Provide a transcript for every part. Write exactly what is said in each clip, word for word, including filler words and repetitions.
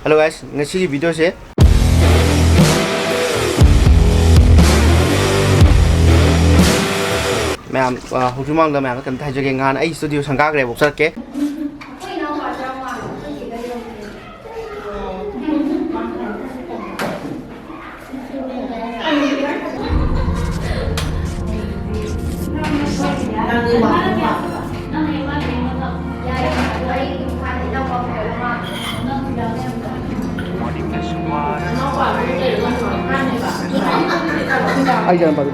Hello guys, ꯉꯁꯤꯒꯤ ꯚꯤꯗꯤꯑꯣꯁꯦ ꯃꯌꯥꯝ, ꯑ, ꯍꯧꯖꯤꯛ ꯃꯃꯥꯡꯗ ꯃꯌꯥꯝꯗ ꯀꯩꯅꯣꯝꯇ ꯍꯥꯏꯖꯒꯦ꯫ ꯉꯍꯥꯟ ꯑꯩ ꯁ꯭ꯇꯨꯗꯤꯑꯣ ꯁꯪꯒꯥꯈ꯭ꯔꯦꯕ, ꯆꯠꯀꯦ꯫ ꯑꯩ ꯒ꯭ꯌꯥꯟ ꯇꯥꯗꯦ꯫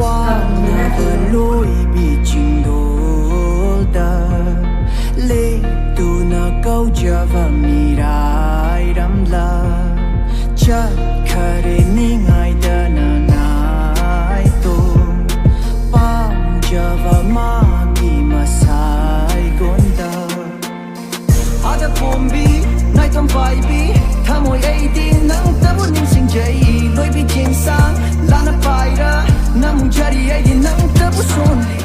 ꯋꯥꯅꯕ ꯂꯣꯏꯕꯤ ꯆꯤꯡꯗꯣꯜꯗ ꯂꯦꯞꯇꯨꯅ ꯀꯧꯖꯕ ꯃꯤꯔꯥꯏꯔꯝꯂ ꯆꯠꯈꯔꯦ ꯅꯤꯡꯉꯥꯏꯗꯅ ꯅꯥꯏꯇꯣꯝ ꯄꯥꯝꯖꯕ ꯃꯥꯒꯤ ꯃꯁꯥꯏꯒꯣꯟꯗ꯫ ꯑꯗ ꯄꯣꯝꯕꯤ ꯅꯥꯏꯇꯣꯝ ꯄꯥꯏꯕꯤ ꯊꯃꯣꯏ ꯑꯩꯗꯤ ꯅꯪꯇꯕꯨ ꯅꯤꯡꯁꯤꯡꯖꯩ ꯂꯣꯏꯕꯤ ꯆꯤꯡꯁꯥꯡ ꯂꯥꯅ ꯄꯥꯏꯔ ꯅꯃꯨꯡꯖꯔꯤ ꯑꯩꯗꯤ ꯅꯪꯇꯕꯨ ꯁꯣꯟꯂꯤ꯫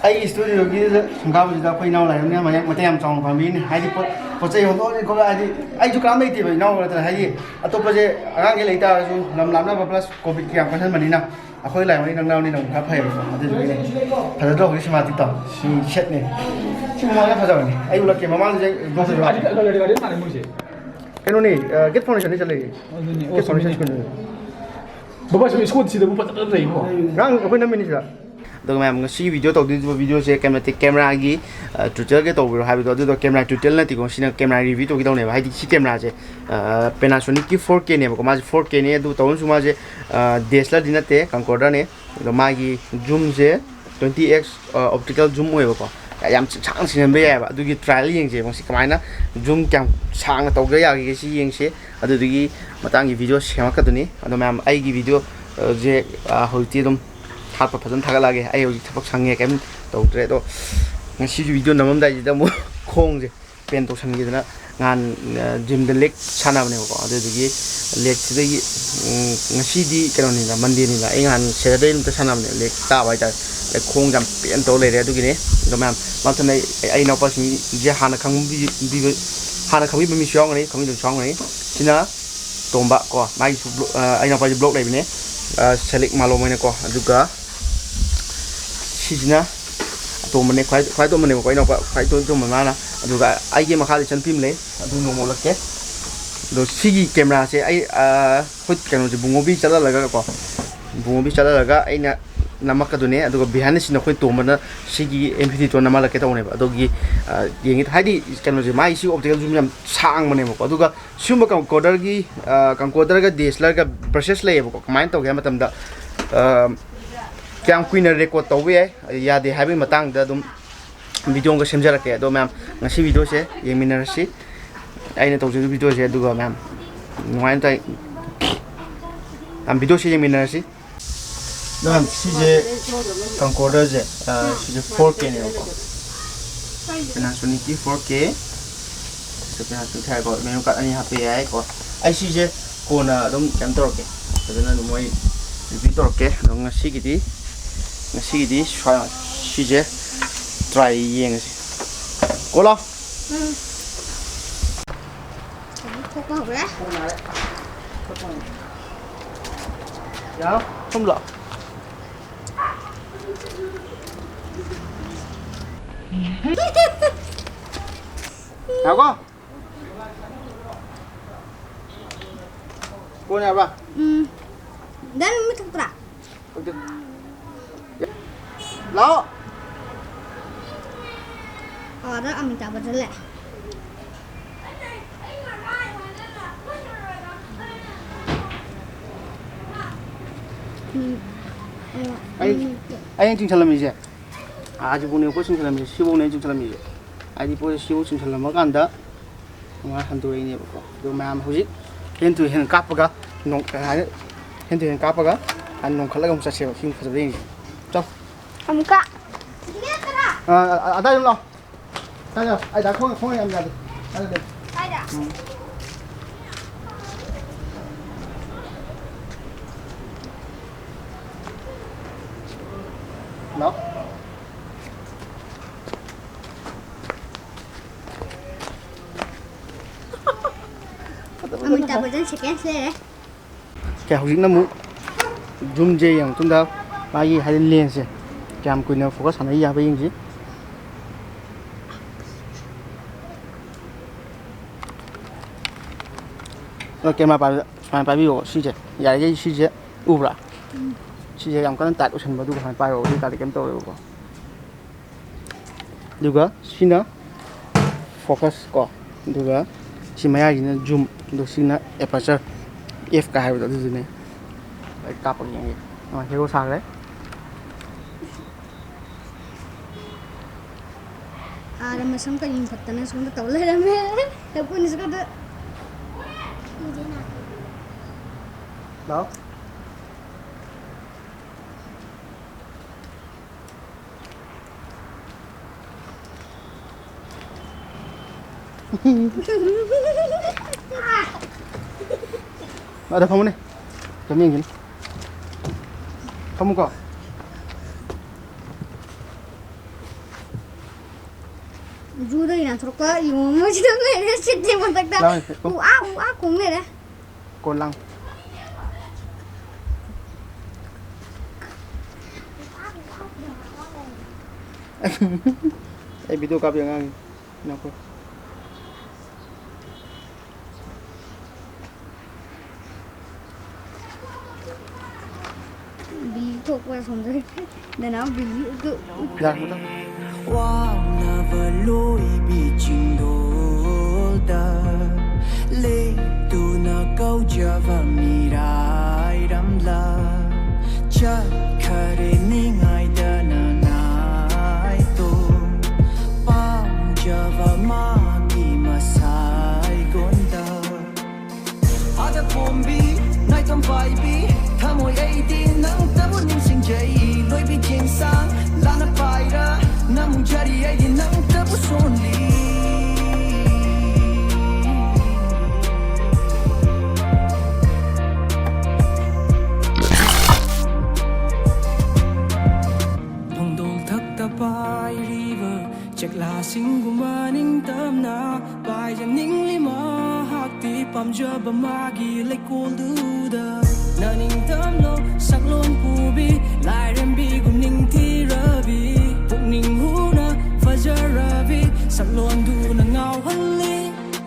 ꯑꯩꯒꯤ ꯁ꯭ꯇꯨꯗꯤꯑꯣꯒꯤꯗ ꯁꯪꯒꯥꯕꯁꯤꯗ ꯑꯩꯈꯣꯏ ꯏꯅꯥꯎ ꯂꯥꯏꯔꯦꯝꯅ ꯃꯌꯥꯝ ꯃꯇꯦꯡ ꯌꯥꯝ ꯆꯥꯎꯅ ꯄꯥꯡꯕꯤꯅꯤ꯫ ꯍꯥꯏꯗꯤ ꯄꯣꯠ, ꯄꯣꯠ ꯆꯩ ꯍꯣꯟꯗꯣꯛꯑꯅꯤ ꯈꯣꯠꯂ, ꯍꯥꯏꯗꯤ ꯑꯩꯁꯨ ꯀꯅꯥꯝ ꯂꯩꯇꯦꯕ ꯏꯅꯥꯎ ꯅꯠꯇꯅ꯫ ꯍꯥꯏꯗꯤ ꯑꯇꯣꯞꯄꯁꯦ ꯑꯉꯥꯡꯈꯩ ꯂꯩꯇꯥꯔꯁꯨ ꯂꯝ ꯂꯥꯞꯅꯕ plus COVIDꯀꯤ ꯌꯥꯝ ꯀꯟꯁꯟꯕꯅꯤꯅ ꯑꯩꯈꯣꯏ ꯂꯥꯏꯔꯦꯝꯅ ꯅꯛꯅꯕꯅꯤꯅ ꯑꯃꯨꯛ ꯈꯔ ꯐꯩꯌꯦꯕꯀꯣ꯫ ꯑꯗꯨꯗꯨꯒꯤꯅꯦ꯫ ꯐꯖꯗ꯭ꯔꯣ ꯍꯧꯖꯤꯛ ꯁꯤꯃꯥꯇꯤꯛꯇꯣ? ꯁꯤ ꯁꯦꯠꯅꯦ꯫ ꯁꯤ ꯃꯃꯥꯡꯗ ꯐꯖꯕꯅꯦ꯫ ꯑꯩ ꯎꯠꯂꯛꯀꯦ꯫ ꯃꯃꯥꯡꯗꯁꯨ ꯑꯩ ꯒ꯭ꯔꯣ ꯇꯧꯖꯕ꯫ ꯑꯗꯨꯗꯤ ꯀꯩꯅꯣꯅꯦ, ꯒꯦꯠ ꯐꯥꯎꯟꯗꯦꯁꯟꯗꯤ ꯆꯠꯂꯦ꯫ ꯑꯗꯨꯅꯦ, ꯑꯣ, ꯒꯦꯠ ꯐꯥꯎꯟꯗꯦꯁꯟ ꯆꯨꯝꯃꯤꯅꯦ꯫ ꯁ꯭ꯀꯨꯜꯗꯨꯅꯦ꯫ ꯕꯕꯥ, ꯁꯤ ꯁ꯭ꯀꯨꯜ ꯁꯤꯗꯕꯨ ꯐꯖ ꯐꯖ ꯂꯩꯀꯣ꯫ ꯉꯔꯥꯡ ꯑꯩꯈꯣꯏ ꯅꯝꯃꯤꯅꯤ ꯁꯤꯗ꯫ ꯑꯗꯨꯒ ꯃꯌꯥꯝ, ꯉꯁꯤꯒꯤ ꯚꯤꯗꯤꯑꯣ ꯇꯧꯗꯣꯏꯕ ꯚꯤꯗꯤꯑꯣꯁꯦ ꯀꯩꯝ ꯅꯠꯇꯦ, ꯀꯦꯃꯦꯔꯥꯒꯤ, ꯑ, ꯇ꯭ꯌꯨꯇꯣꯔꯤꯌꯦꯜꯒꯤ ꯇꯧꯕꯤꯔꯣ ꯍꯥꯏꯕꯗꯣ, ꯑꯗꯨꯗꯣ ꯀꯦꯃꯦꯔꯥ ꯇ꯭ꯌꯨꯇꯣꯔꯤꯌꯦꯜ ꯅꯠꯇꯦꯀꯣ, ꯁꯤꯅ ꯀꯦꯃꯦꯔꯥ ꯔꯤꯚ꯭ꯌꯨ ꯇꯧꯒꯦ ꯇꯧꯅꯦꯕ꯫ ꯍꯥꯏꯗꯤ ꯁꯤ ꯀꯦꯃꯦꯔꯥꯁꯦ, ꯑ, Panasonicꯀꯤ four Kꯅꯦꯕꯀꯣ, ꯃꯥꯁꯦ four Kꯅꯦ꯫ ꯑꯗꯨ ꯇꯧꯕꯅꯁꯨ ꯃꯥꯁꯦ, ꯑ, DSLRꯗꯤ ꯅꯠꯇꯦ, camcorderꯅꯦ꯫ ꯑꯗꯣ ꯃꯥꯒꯤ ꯖꯨꯝꯁꯦ twenty X, ꯑ, optical zoom ꯑꯣꯏꯌꯦꯕꯀꯣ꯫ ꯌꯥꯝ ꯁꯥꯡꯅ ꯁꯤꯖꯤꯟꯅꯕ ꯌꯥꯏꯑꯕ꯫ ꯑꯗꯨꯒꯤ ꯇ꯭ꯔꯥꯏꯌꯦꯜ ꯌꯦꯡꯁꯦ, ꯃꯁꯤ ꯀꯃꯥꯏꯅ ꯖꯨꯝ ꯀꯌꯥꯝ ꯁꯥꯡꯅ ꯇꯧꯕ ꯌꯥꯒꯦ ꯁꯤ ꯌꯦꯡꯁꯦ꯫ ꯑꯗꯨꯗꯨꯒꯤ ꯃꯇꯥꯡꯒꯤ ꯚꯤꯗꯤꯑꯣ ꯁꯦꯝꯃꯛꯀꯗꯣꯏꯅꯤ꯫ ꯑꯗꯣ ꯃꯌꯥꯝ, ꯑꯩꯒꯤ ꯚꯤꯗꯤꯑꯣ, ꯑ, ꯁꯦ, ꯑ, ꯍꯧꯖꯤꯛꯇꯤ ꯑꯗꯨꯝ ꯊꯥꯒꯠꯄ ꯐꯖꯅ ꯊꯥꯒꯠꯂꯛꯑꯒꯦ꯫ ꯑꯩ ꯍꯧꯖꯤꯛ ꯊꯕꯛ ꯁꯪꯉꯦ, ꯀꯩꯝ ꯇꯧꯗ꯭ꯔꯦ꯫ ꯑꯗꯣ ꯉꯁꯤꯒꯤ ꯚꯤꯗꯤꯑꯣ ꯅꯝꯃꯝꯗꯥꯏꯁꯤꯗ ꯑꯃꯨꯛ ꯈꯣꯡꯁꯦ ꯄꯦꯟ ꯇꯧꯁꯟꯈꯤꯗꯅ ꯅꯍꯥꯟ, ꯑ, ꯖꯤꯝꯗ ꯂꯦꯒ ꯁꯥꯟꯅꯕꯅꯦꯕꯀꯣ, ꯑꯗꯨꯗꯨꯒꯤ ꯂꯦꯒꯁꯤꯗꯒꯤ, ꯎꯝ, ꯉꯁꯤꯗꯤ ꯀꯩꯅꯣꯅꯤꯅ, ꯃꯟꯗꯦꯅꯤꯅ, ꯑꯩ ꯅꯍꯥꯟ ꯁꯦꯇꯔꯗꯦ ꯅꯨꯃꯤꯠꯇ ꯁꯥꯟꯅꯕꯅꯦ, ꯂꯦꯒ ꯆꯥꯕ ꯍꯥꯏꯇꯥꯔꯦ꯫ ꯈꯣꯡ ꯌꯥꯝ ꯄꯦꯟ ꯇꯧꯔ ꯂꯩꯔꯦ꯫ ꯑꯗꯨꯒꯤꯅꯦ꯫ ꯑꯗꯣ ꯃꯌꯥꯝ, ꯃꯊꯪꯗ ꯑꯩ, ꯑꯩ ꯏꯅꯥꯎꯄꯥꯁꯤꯡꯁꯦ ꯍꯥꯟꯅ ꯈꯪꯕꯤ-, ꯕꯤꯕ-, ꯍꯥꯟꯅ ꯈꯪꯕꯤꯕ ꯃꯤꯁꯨ ꯌꯥꯎꯔꯝꯒꯅꯤ, ꯈꯪꯕꯤꯗꯕꯁꯨ ꯌꯥꯎꯔꯝꯒꯅꯤ꯫ ꯁꯤꯅ ꯇꯣꯝꯕ ꯀꯣ, ꯃꯥꯒꯤꯁꯨ ꯕ꯭ꯂꯣ-, ꯑ, ꯑꯩ ꯏꯅꯥꯎꯄꯥꯒꯤ ꯕ꯭ꯂꯣꯛ ꯂꯩꯕꯅꯦ, ꯑ, ꯁꯦꯂꯤꯛ ꯃꯥꯂꯣꯝ ꯍꯥꯏꯅꯀꯣ꯫ ꯑꯗꯨꯒ ꯁꯤꯁꯤꯅ ꯑꯇꯣꯝꯕꯅꯦ, ꯈ꯭ꯋꯥꯏ, ꯈ꯭ꯋꯥꯏ ꯑꯇꯣꯝꯕꯅꯦꯕꯀꯣ, ꯑꯩ ꯏꯅꯥꯎꯄꯥ ꯈ꯭ꯋꯥꯏ ꯑꯇꯣꯝ-, ꯑꯇꯣꯝꯕ ꯃꯥꯅ꯫ ꯑꯗꯨꯒ ꯑꯩꯒꯤ ꯃꯈꯥꯗ ꯏꯆꯟꯅꯨꯄꯤ ꯑꯃ ꯂꯩ, ꯑꯗꯨ ꯅꯣꯡꯃ ꯎꯠꯂꯛꯀꯦ꯫ ꯑꯗꯣ ꯁꯤꯒꯤ ꯀꯦꯃꯦꯔꯥꯁꯦ ꯑꯩ, ꯑ, ꯑꯩꯈꯣꯏ ꯀꯩꯅꯣꯁꯦ, ꯕꯨꯡꯉꯣꯕꯤ ꯆꯠꯍꯜꯂꯒ ꯀꯣ, ꯕꯨꯡꯉꯣꯕꯤ ꯆꯠꯍꯜꯂꯒ ꯑꯩꯅ ꯅꯝꯃꯛꯀꯗꯣꯏꯅꯦ꯫ ꯑꯗꯨꯒ behind the scene ꯑꯩꯈꯣꯏ ꯇꯣꯝꯕꯅ ꯁꯤꯒꯤ ꯑꯦꯝ ꯐꯤꯐꯇꯤ ꯇꯨ ꯅꯝꯍꯜꯂꯛꯀꯦ ꯇꯧꯕꯅꯦꯕ꯫ ꯑꯗꯨꯒꯤ, ꯑ, ꯌꯦꯡꯒꯦ꯫ ꯍꯥꯏꯗꯤ ꯀꯩꯅꯣꯁꯦ, ꯃꯥꯒꯤ ꯁꯤ ꯑꯣꯞꯇꯤꯀꯦꯜ ꯖꯨꯝ ꯌꯥꯝ ꯁꯥꯡꯕꯅꯦꯕꯀꯣ꯫ ꯑꯗꯨꯒ ꯁꯤꯒꯨꯝꯕ ꯀꯝꯀꯣꯔꯗꯔꯒꯤ, ꯑ, ꯀꯝꯀꯣꯔꯗꯔꯒ ꯗꯤ ꯑꯦꯁ ꯑꯦꯜ ꯑꯥꯔꯒ ꯕ꯭ꯔꯁꯦꯁ ꯂꯩꯌꯦꯕꯀꯣ꯫ ꯀꯃꯥꯏꯅ ꯇꯧꯒꯦ ꯍꯥꯏꯕ ꯃꯇꯝꯗ, ꯑ, ꯀꯌꯥꯝ ꯀꯨꯏꯅ ꯔꯦꯀꯣꯔꯗ ꯇꯧꯕ ꯌꯥꯏ, ꯌꯥꯗꯦ ꯍꯥꯏꯕꯒꯤ ꯃꯇꯥꯡꯗ ꯑꯗꯨꯝ ꯚꯤꯗꯤꯑꯣ ꯑꯃꯒ ꯁꯦꯝꯖꯔꯛꯀꯦ꯫ ꯑꯗꯣ ꯃꯌꯥꯝ, ꯉꯁꯤ ꯚꯤꯗꯤꯑꯣꯁꯦ ꯌꯦꯡꯃꯤꯟꯅꯔꯁꯤ, ꯑꯩꯅ ꯇꯧꯖꯔꯤꯕ ꯚꯤꯗꯤꯑꯣꯁꯦ꯫ ꯑꯗꯨꯒ ꯃꯌꯥꯝ, ꯅꯨꯡꯉꯥꯏꯅ ꯇꯧ-, ꯃꯌꯥꯝ, ꯚꯤꯗꯤꯑꯣꯁꯦ ꯌꯦꯡꯃꯤꯟꯅꯔꯁꯤ꯫ ꯑꯗꯣ ꯃꯌꯥꯝ, ꯁꯤꯁꯦ ꯀꯝꯀꯣꯔꯗꯔꯁꯦ, ꯑ, ꯁꯤꯁꯦ ꯐꯣꯔ ꯀꯦꯅꯦꯕꯀꯣ, ꯄꯦꯅꯥꯁꯣꯅꯤꯛꯀꯤ ꯐꯣꯔ ꯀꯦ꯫ ꯁꯤ ꯄꯦꯅꯥꯁꯣꯅꯤꯛ ꯍꯥꯏꯀꯣ, ꯃꯦꯅꯨ ꯀꯥꯔꯗ ꯑꯅꯤ ꯍꯥꯞꯄ ꯌꯥꯏꯀꯣ꯫ ꯑꯩ ꯁꯤꯁꯦ ꯀꯣꯟꯅ ꯑꯗꯨꯝ ꯀꯩꯅꯣ ꯇꯧꯔꯛꯀꯦ, ꯐꯖꯅ ꯑꯗꯨꯝ ꯃꯣꯏ ꯔꯤꯚꯤꯌꯨ ꯇꯧꯔꯛꯀꯦ꯫ ꯑꯗꯣ ꯉꯁꯤꯒꯤꯗꯤ, ꯉꯁꯤꯒꯤꯗꯤ ꯁ꯭ꯋꯥꯏ, ꯁꯤꯁꯦ ꯇ꯭ꯔꯥꯏ ꯌꯦꯡꯉꯁꯤ꯫ ꯀꯣ ꯂꯥꯎ꯫ ꯎꯝ꯫ ꯊꯣꯛꯄ ꯍꯧꯔꯦ꯫ ꯌꯥꯔꯣ? ꯁꯣꯝ ꯂꯥꯛꯑꯣ꯫ ꯉꯥꯏꯈꯣ꯫ ꯀꯣꯟ ꯌꯥꯔꯕ? ꯎꯝ꯫ ꯗꯟ ꯃꯨꯊꯠꯄ꯭ꯔꯥ? ꯂꯥꯛꯑꯣ꯫ ꯑꯥꯗ ꯑꯃꯤꯇꯥꯕ ꯕꯆꯟ ꯂꯥꯛꯑꯦ꯫ ꯎꯝ꯫ ꯑꯩ, ꯑꯩꯅ ꯆꯤꯡꯁꯜꯂꯝꯃꯤꯁꯦ, ꯑꯥ, ꯁꯤꯐꯧꯅꯦꯕꯀꯣ ꯆꯤꯡꯁꯜꯂꯝꯃꯤꯁꯦ, ꯁꯤꯐꯧꯅꯦ ꯑꯩꯅ ꯆꯤꯡꯁꯜꯂꯝꯃꯤꯁꯦ꯫ ꯍꯥꯏꯗꯤ ꯄꯣꯠꯁꯦ ꯁꯤꯐꯧ ꯆꯤꯡꯁꯜꯂꯝꯃꯀꯥꯟꯗ ꯑꯗꯨꯃꯥꯏꯅ ꯍꯟꯗꯣꯔꯛꯏꯅꯦꯕꯀꯣ꯫ ꯑꯗꯣ ꯃꯌꯥꯝ ꯍꯧꯖꯤꯛ hand to hand ꯀꯥꯞꯄꯒ ꯅꯣꯡ-, ꯀꯩ ꯍꯥꯏꯅꯤ? Hand to hand ꯀꯥꯞꯄꯒ, ꯑ, ꯅꯣꯡꯈꯠꯂꯒ ꯑꯃꯨꯛ ꯆꯠꯁꯦꯕ꯫ ꯁꯤ ꯐꯖꯕ ꯌꯦꯡꯁꯦ꯫ ꯆꯥꯎ꯫ ꯑꯃꯨꯛꯀ꯫ ꯑ, ꯑ, ꯑꯗꯥꯏ ꯑꯗꯨꯝ ꯂꯥꯎ꯫ ꯑꯗꯥꯏ ꯂꯥꯎ꯫ ꯑꯩ ꯗꯥ ꯈꯣꯡ-, ꯈꯣꯡ ꯌꯥꯝ ꯌꯥꯗꯦ꯫ ꯑꯗꯥꯏ ꯂꯩ꯫ ꯀꯥꯏꯗ? ꯎꯝ꯫ ꯂꯥꯎ꯫ ꯐꯖꯅ ꯁꯦꯀꯦꯟꯁ ꯂꯩꯔꯦ꯫ ꯀꯌꯥ ꯍꯧꯖꯤꯛꯅ ꯑꯃꯨꯛ ꯖꯨꯝꯁꯦ ꯌꯦꯡꯉ ꯃꯇꯨꯡꯗ ꯃꯥꯒꯤ ꯍꯥꯏꯗꯤ ꯂꯦꯟꯁꯁꯦ ꯀꯌꯥꯝ ꯀꯨꯏꯅ ꯐꯣꯀꯁ ꯁꯥꯟꯅ ꯌꯥꯕ ꯌꯦꯡꯁꯤ꯫ ꯑꯗꯣ ꯀꯦꯃꯦꯔꯥ ꯄꯥꯏꯕꯗ ꯁꯨꯃꯥꯏꯅ ꯄꯥꯏꯕꯤꯌꯣ꯫ ꯁꯤꯁꯦ ꯌꯥꯔꯤꯈꯩ ꯁꯤꯁꯦ ꯎꯕ꯭ꯔꯥ? ꯁꯤꯁꯦ ꯌꯥꯝ ꯀꯟꯅ ꯇꯥꯏꯠ ꯑꯣꯏꯁꯟꯕ ꯑꯗꯨꯒ ꯁꯨꯃꯥꯏꯅ ꯄꯥꯏꯔꯣ꯫ ꯑꯗꯨ ꯑꯣꯏꯇꯥꯔꯗꯤ ꯀꯩꯝ ꯇꯧꯔꯣꯏꯕꯀꯣ꯫ ꯑꯗꯨꯒ ꯁꯤꯅ ꯐꯣꯀꯁ ꯀꯣ, ꯑꯗꯨꯒ ꯁꯤ ꯃꯌꯥꯏꯁꯤꯅ ꯖꯨꯝ, ꯑꯗꯨꯒ ꯁꯤꯅ ꯑꯦꯄꯔꯆꯔ, ꯑꯦꯐ ꯀ ꯍꯥꯏꯕꯗꯣ ꯑꯗꯨꯗꯨꯅꯦ꯫ ꯑꯩ ꯀꯥꯞꯄꯒ ꯌꯦꯡꯒꯦ꯫ ꯑꯥ, ꯍꯦꯔꯣ ꯁꯥꯈ꯭ꯔꯦ꯫ ꯑꯥꯗ ꯃꯁꯝ ꯀꯛꯏ ꯐꯠꯇꯅ ꯁꯣꯝꯗ ꯇꯧ ꯂꯩꯔꯝꯃꯦ꯫ ꯍꯦꯄꯨꯅꯤꯁꯀꯗ꯫ ꯂꯥꯛꯑꯣ꯫ ꯑꯗ ꯐꯝꯃꯨꯅꯦ꯫ ꯀꯩꯝ ꯌꯦꯡꯒꯤꯅꯨ꯫ ꯐꯝꯃꯨꯀꯣ꯫ ꯖꯨꯗꯒꯤ ꯅꯥꯟꯊꯣꯔꯛꯄ ꯌꯣꯡ ꯑꯃ ꯁꯤꯗ ꯂꯩꯔꯦ, ꯁꯤꯠꯇꯦ ꯃꯊꯛꯇ꯫ ꯂꯥꯎ, ꯎ ꯑꯥ, ꯎ ꯑꯥ ꯈꯣꯡ ꯂꯩꯔꯦ꯫ ꯀꯣꯟ ꯂꯥꯡ꯫ ꯑꯩ ꯚꯤꯗꯤꯑꯣ ꯀꯥꯞꯄꯤ ꯑꯉꯥꯡꯒꯤ꯫ ꯉꯥꯏꯈꯣ꯫ ꯕꯤꯂꯤ ꯊꯣꯛꯄ ꯑꯁꯣꯝꯗ꯫ ꯅꯅꯥꯎ ꯕꯤꯂꯤ ꯑꯗꯨ꯫ ꯌꯥꯔꯦ, ꯃꯊꯪ꯫ ꯋꯥꯡꯂꯕ ꯂꯣꯏꯕꯤ ꯆꯤꯡꯗꯣꯜꯗ ꯂꯦꯞꯇꯨꯅ ꯀꯧꯖꯕ ꯃꯤꯔꯥꯏꯔꯝꯂ ꯆꯠꯈꯔꯦ ꯅꯤꯡꯉꯥꯏꯗꯅ ꯅꯥꯏꯇꯣꯝ ꯄꯥꯝꯖꯕ ꯃꯥꯒꯤ ꯃꯁꯥꯏꯒꯣꯟꯗ꯫ ꯑꯗ ꯄꯣꯝꯕꯤ ꯅꯥꯏꯇꯣꯝ ꯄꯥꯏꯕꯤ ꯊꯃꯣꯏ ꯑꯩꯗꯤ ꯅꯪꯇꯕꯨ ꯅꯤꯡꯁꯤꯡꯖꯩ꯫ ꯂꯣꯏꯕꯤ ꯆꯤꯡꯁꯥꯡ ꯂꯥꯅ ꯄꯥꯏꯔ ꯅꯃꯨꯡꯖꯔꯤ ꯑꯩꯗꯤ ꯅꯪꯇꯕꯨ ꯁꯣꯟꯂꯤ꯫ ꯆꯦꯛꯂꯥꯁꯤꯡꯒꯨꯝꯕ ꯅꯤꯡꯇꯝꯅ ꯄꯥꯏꯖꯅꯤꯡꯂꯤ ꯃꯍꯥꯛꯇꯤ ꯄꯥꯝꯖꯕ ꯃꯥꯒꯤ ꯂꯩꯀꯣꯜꯗꯨꯗ꯫ ꯅ ꯅꯤꯡꯇꯝꯂꯣ ꯁꯛꯂꯣꯟ ꯄꯨꯕꯤ, ꯂꯥꯏꯔꯦꯝꯕꯤꯒꯨꯝ ꯅꯤꯡꯊꯤꯔꯕꯤ, ꯄꯨꯛꯅꯤꯡ ꯍꯨꯅ ꯐꯖꯔꯕꯤ, ꯁꯛꯂꯣꯟꯗꯨꯅ ꯉꯥꯎꯍꯜꯂꯤ꯫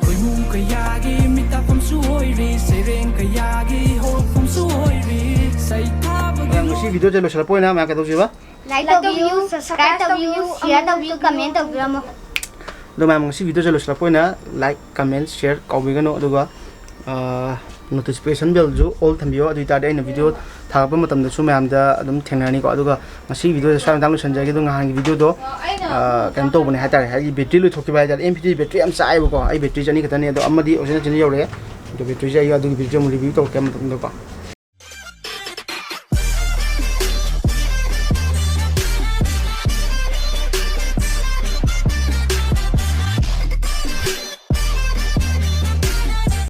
ꯈꯣꯏꯃꯨ ꯀꯌꯥꯒꯤ ꯃꯤꯇꯥꯛꯐꯝꯁꯨ ꯑꯣꯏꯔꯤ, ꯁꯩꯔꯦꯡ ꯀꯌꯥꯒꯤ ꯍꯧꯔꯛꯐꯝꯁꯨ ꯑꯣꯏꯔꯤ꯫ ꯁꯩꯊꯥꯕꯒꯤ ꯃꯌꯥꯝ, ꯉꯁꯤ ꯚꯤꯗꯤꯑꯣꯁꯦ ꯂꯣꯏꯁꯤꯜꯂꯛꯄ ꯑꯣꯏꯅ ꯃꯌꯥꯝ ꯀꯩꯗꯧꯁꯦꯕ? Like ꯇꯧꯕꯤꯌꯨ, subscribe ꯇꯧꯕꯤꯌꯨ, share ꯇꯧꯕꯤꯌꯨ, comment ꯇꯧꯕꯤꯔꯝꯃꯣ꯫ ꯑꯗꯣ ꯃꯌꯥꯝ, ꯉꯁꯤ ꯚꯤꯗꯤꯑꯣꯁꯦ ꯂꯣꯏꯁꯤꯜꯂꯛꯄ ꯑꯣꯏꯅ like, comment, share ꯀꯥꯎꯕꯤꯒꯅꯨ꯫ ꯑꯗꯨꯒ notification bellꯁꯨ all ꯊꯝꯕꯤꯌꯣ꯫ ꯑꯗꯨ ꯑꯣꯏꯇꯥꯔꯗꯤ ꯑꯩꯅ ꯚꯤꯗꯤꯑꯣ ꯊꯥꯒꯠꯄ ꯃꯇꯝꯗꯁꯨ ꯃꯌꯥꯝꯗ ꯑꯗꯨꯝ ꯊꯦꯡꯅꯔꯅꯤꯀꯣ꯫ ꯑꯗꯨꯒ ꯉꯁꯤ ꯚꯤꯗꯤꯑꯣꯁꯦ ꯁ꯭ꯋꯥꯏ ꯃꯇꯥꯡ ꯂꯣꯏꯁꯤꯟꯖꯔꯒꯦ꯫ ꯑꯗꯣ ꯉꯍꯥꯟꯒꯤ ꯚꯤꯗꯤꯑꯣꯗꯣ, ꯑ, ꯀꯩꯅꯣ ꯇꯧꯕꯅꯦ ꯍꯥꯏꯇꯥꯔꯦ, ꯍꯥꯏꯗꯤ ꯕꯦꯇ꯭ꯔꯤ ꯂꯣꯏꯊꯣꯛꯈꯤꯕ ꯍꯥꯏꯇꯥꯔꯦ꯫ ꯑꯦꯝ ꯐꯤꯐꯇꯤ ꯕꯦꯇ꯭ꯔꯤ ꯌꯥꯝ ꯆꯥꯏꯌꯦꯕꯀꯣ꯫ ꯑꯩ ꯕꯦꯇ꯭ꯔꯤꯁꯦ ꯑꯅꯤ ꯈꯛꯇꯅꯤ, ꯑꯗꯣ ꯑꯃꯗꯤ ꯑꯣꯔꯤꯖꯤꯅꯦꯜ ꯆꯦꯟꯖ ꯌꯧꯔꯛꯑꯦ꯫ ꯑꯗꯣ ꯕꯦꯇ꯭ꯔꯤꯁꯦ ꯑꯩ ꯑꯗꯨꯒꯤ ꯚꯤꯗꯤꯑꯣ ꯑꯃꯨꯛ ꯔꯤꯚ꯭ꯌꯨ ꯇꯧꯔꯛꯀꯦ ꯃꯇꯝꯗꯀꯣ꯫